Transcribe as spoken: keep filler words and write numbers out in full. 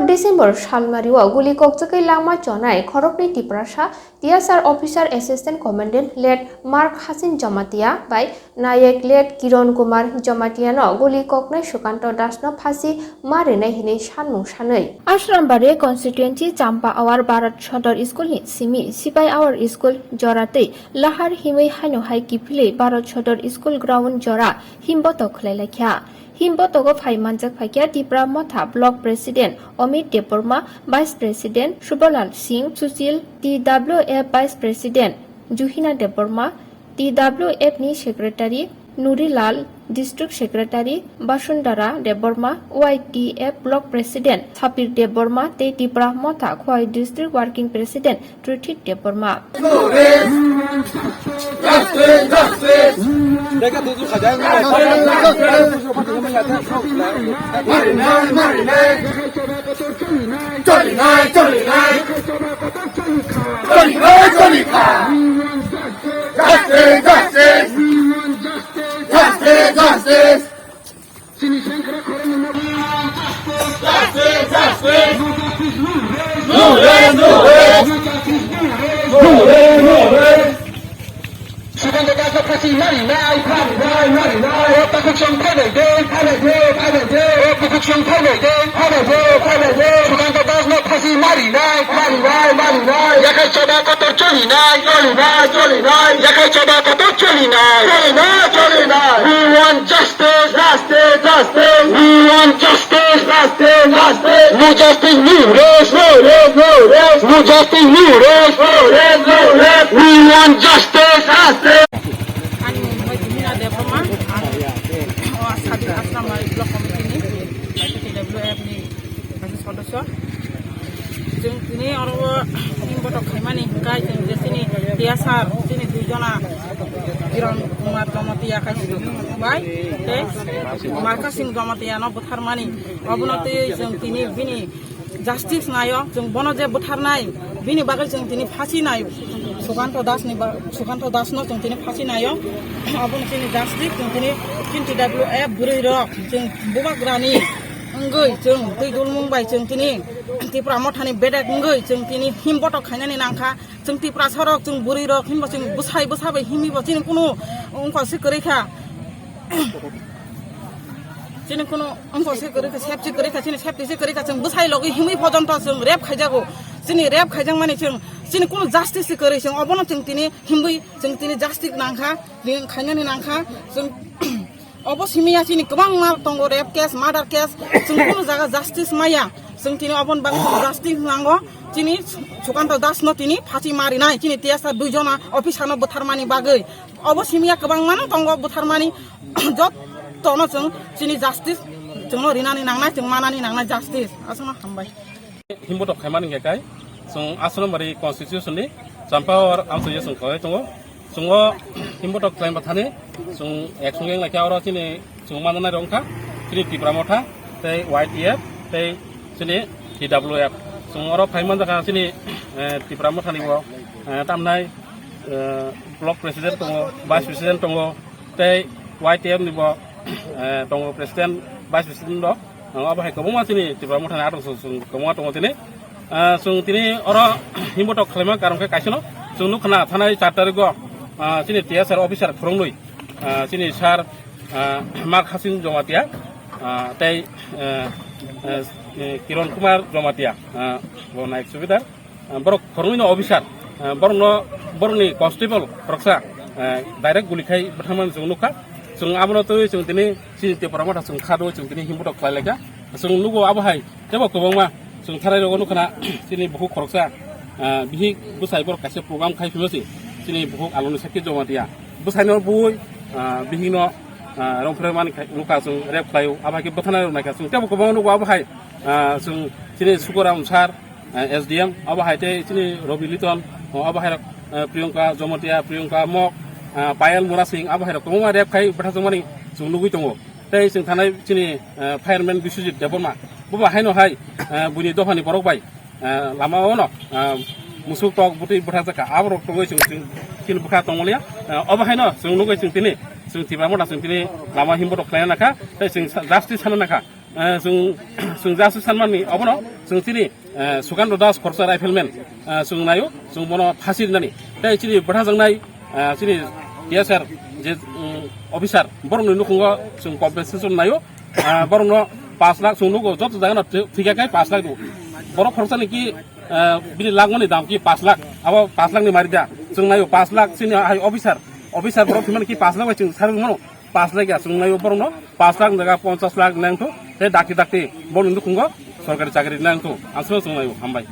December salmario guli kokjagwi langma chonai khoroknwi Tiprasa T S R Officer Assistant Commandant late Mark Hasin Jamatia bai Nayek late Kiron Kumar Jamatia no guli koknai Sukanto Das no phasi ma rinai hinwi sanmung sanwi. Ashram Bari Constituency Champa Awar Bharat Sodor School ni simi Sipai Awar School jora tei lahar himwi haino hai kiphilwi Bharat Sodor School ground jora himbotok khwlai laikha. Himbotogo phai manjak phaikha Tipra Motha Block President Amit Debbarma, Vice President Subhalal Singh, Sushil, T W F Vice President Juhina Debbarma, T W F ni Secretary Nurilal, District Secretary Basundhara Debbarma, Y T F Block President Sapir Debbarma tei Tipra Motha Khowai District Working President Trithik Debbarma. Suganda kasa pasi mari nai, mari nai, mari nai. O takhuk song phainai de, phainai de, phainai de. O takhuk song phainai de, phainai de, phainai de. Suganda Das no phasi mari nai, mari nai, mari nai. Yakhai choba kotor choli nai, choli nai, choli nai. Yakhai choba kotor choli nai, choli nai, choli nai. We want justice, justice, justice. We want justice, justice, justice. No justice, no rest, no rest, no rest. No justice, no rest, no rest, no rest. We want justice, justice. Ani mung bai Jumina Debbarma, ang o Sadik Asrama Block Committee ni, T W F ni kaisa sodosyo. Chwng tini oro o himbotok khaimani hwnkhe chwng je chini T S R chini dui jona Kiran Kumar Jamatia khai bai tei Markha Singh Jamatia no butharmani, obono twi chwng tini bini justice naio, chwng bono je butharnai, bini bagwi chwng tini phasi nai, Sukanto Das ni ba-, Sukanto Das no chwng tini phasi naio, abono chini justice chwng tini, chini T W F bwrwi rok chwng bubagrani wngwi chwng twi dulmung bai chwng tini Tipra Mothani bedek wngwi chwng tini himbotok khainani nangkha, chwng Tiprasa rok chwng bwrwi rok hinbo chwng bwsai bwsa bai himwi bo chini kunu wngkha se kwrwi kha. Chini kunu wngkha se kwrwi kha, sep se kwrwi kha, chini sep se kwrwi kha, chwng bwsai logwi himwi pojonto chwng rep khaijago. Chini rep khaijakmani chwng, chini kunu justice se kwrwi, chwng obono chwng tini himwi chwng tini justice nangkha, ring khainani nangkha. Chwng obo simiya chini kwbangma tongo, rape case, murder case, chwng kunu jaga justice maya. Chwng tini oboni bagwi justice nango. Chini Sukanto Das no tini phasi marinai, chini T S R dui jona officer no butharmani bagwi. Obo simiya kwbangmano tongo butharmani, jottono chwng chini justice chwngno rinani nangnai, chwng manani nangnai justice. Aswkno hambai. Himbotok khaimani hwnkhe kai chwng Ashram Bari constitution ni Champawar amchoi chwng khlai tongo. Chwng o himbotok khlaima thani chwng ek song wng laikha, oro chini chwng mananai rok wngkha chini Tipra Motha tei Y T F tei chini T W F. Chwng oro phai manjakha chini, eh, Tipra Mothani bo, eh, tamnai, eh, block president tongo, vice president tongo, tei Y T F ni bo, eh, tongo president, vice president rok. Ang abo hai kwbangma chini Tipra Mothani atong chwng, chwng kwbangma tongo tini. Ah, chwng tini oro himbotok khlaima karon khe kaisano chwng nukha na thanai char tarikgo, ah, chini T S R officer phwrwngnwi, ah, chini sir, ah, Mark Hasin Jamatia, ah, tei, eh, eh, eh, Kiron Kumar Jamatia, ah, bo nayek subidar. Ah, borok phwrwngwi no officer, ah, borokno, borokni constable khoroksa, ah, direct guli khai bwtharmani chwng nukha. Chwng abono twiwi chwng tini chini Tipra Motha chwng kha rwui chwng tini himbotok khlai laikha. Chwng nugo abo hai teibo kwbangma chwng tharai rogo nukha na chini bukhuk khoroksa, ah, bihik bwsai borok kaisa program khai phima se chini bukhuk Aloni Sakhi Jamatia. Bwsaino bui, ah, bihikno, ah, rong phre mani khai nukha chwng rep khlaio. Abo hai khe bwtharnai rok naikha chwng teibo kwbangma nugo abo hai, ah, chwng chini Sukoram sir, eh, S D M, abo hai tei chini Robi Liton, oh, abo hai rok, eh, Priyanka Jamatia, Priyanka Mok, eh, Payal Murasing, abo hai rok kwbangma rep khai bwtharjakmani chwng nugwi tongo. Tei chwng thanai chini, eh, fireman Biswajit Debbarma, bo bo haino hai, eh, buini dophani borok bai, eh, lama o no, eh, musuk tok bwtwi bwtharjakha, abo rok tongwi chwng, chwng chini bwkha tongmaliya. Eh, obo haino chwng nugwi chwng tini, chwng Tipra Motha chwng tini lama himbotok khlaina nakha, tei chwng sa-, justice sana nakha. Eh, chwng, chwng jasu sanmani obono chwng chini, eh, Sukant Das khoroksa rifleman, eh, chwng naio, chwng bono phasi rinani. Tei chini bwthajaknai, eh, chini T S R je, mm, officer, borokni nukhungo chwng compensation naio. Eh, borokno pash lakh chwng nugo, joto jagano thi-, thikya khe pash lakh do. Borok khoroksani ki, eh, bini lakh mani dam ki pash lakh, abo pash lakh ni mari da. Chwng naio pash lakh chini hai officer, officer borok thimani ki pash lakh bai chwng sarwi mano. Pash lakh ya chwng naio borokno pash lakh ni jaga ponchas lakh nang thu, tei dakti dakti borokni nukhungo sorkari chakri nang thu, ang sino chwng naio, hambai.